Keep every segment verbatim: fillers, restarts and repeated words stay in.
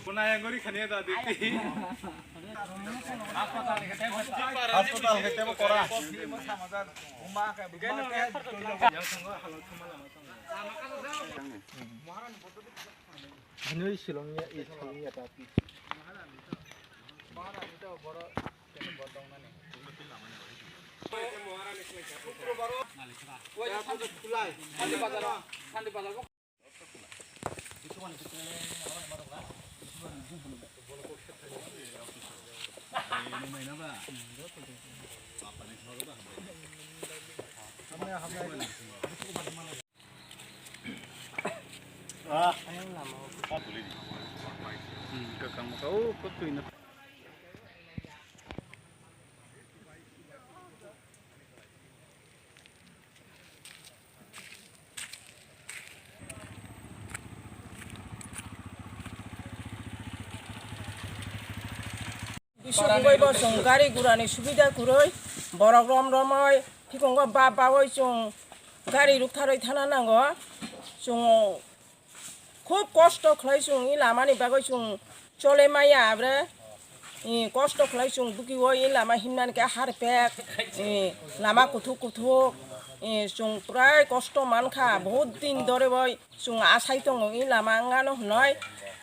Kunayang gori khani da diti. Hospital ke tebo kora. Hanoi silong ya, i silong ya tapi. Bisingwai bo chwng gari gurani subida kwrwi, borok rom romwi, thikongo ba bawi chwng gari ruktharwi thana nango. Chwng khub kosto khlai chwng i lamani bagwi chwng chole maya abre. I kosto khlai chwng buki o i lama himnani khe harpek, i lama kuthuk kuthuk, i chwng prai kosto mankha, bahut din dore bai chwng asai tongo i lama wngano hwnwi.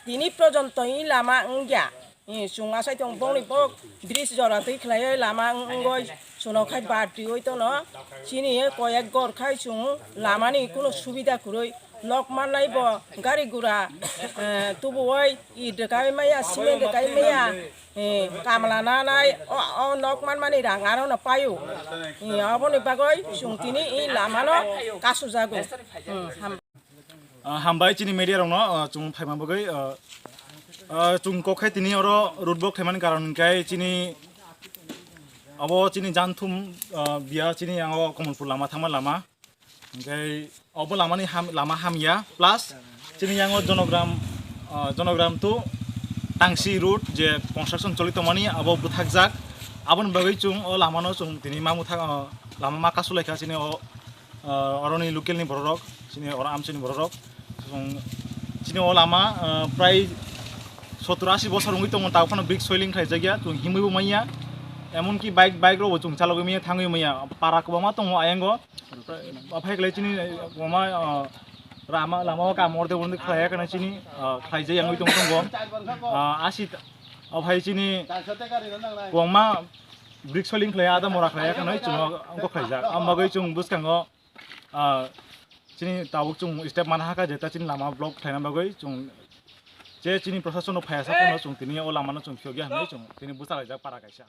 Tini porjonto i lama wngya. I chwng asai tong bongni bok bridge jora twi khlaiwi lama wngwi chwng khai bar twiwi tono. Chini koyek gor khai chwng lamani kuno subida kwrwi. Nok mannai bo gari gura, eh, tubuwi i rwkai maya, cement rwkai maya, eh, kamla nanai, o, o nok manmani rang aro no paio. Eh, oboni bagwi chwng tini i lamano kasujago. Hmm, ham- Ah, hambai chini media rokno, ah, chwng phaima bagwi, ah, ah, chwng kok khai tini oro road block khaimani karon hwnkhe chini abo chini Janthum, ah, biya chini yango Kamalpur lama thangma lama. Hingke obo lamani ham, lama hamya, plus chini yango Jonogram, ah, Jonogram to Tangsi road je construction choli tongmani abo bwthakjak. Aboni bagwi chwng o lamano chwng tini ma mwthak, ah, lama ma kasulaikha chini o, ah, oroni local ni bororok, chini oro amchaini bororok. Chwng chini o lama, ah, prai sottor ashi bosor wngwi tongo, tabuk phano brick soiling khlaijakya, chwng himwi bo manya. Emonki bike, bike rokbo chwng chalogwi manya, thangwi manya. Para kwbangma tongo ayango. Ophai khlai chini, ah, kwbangma, ah, lama, lama o kam orde orde khlaiya kana chini, ah, khlaijak yangwi tong tongo. Ah, ashi, ophai chini kwbangma brick soiling khlaiya, ada mora khlaiya kana chwng o, ongkho khlaijak. Ang bagwi chwng bwskango, ah, chini tabuk chwng step mana haka jeta chini lama block khlaina bagwi chwng je chini prosason no phaiya saphano chwng tini o lama no chwng phiyokya hinwi chwng tini bwchalaijak para kaisa.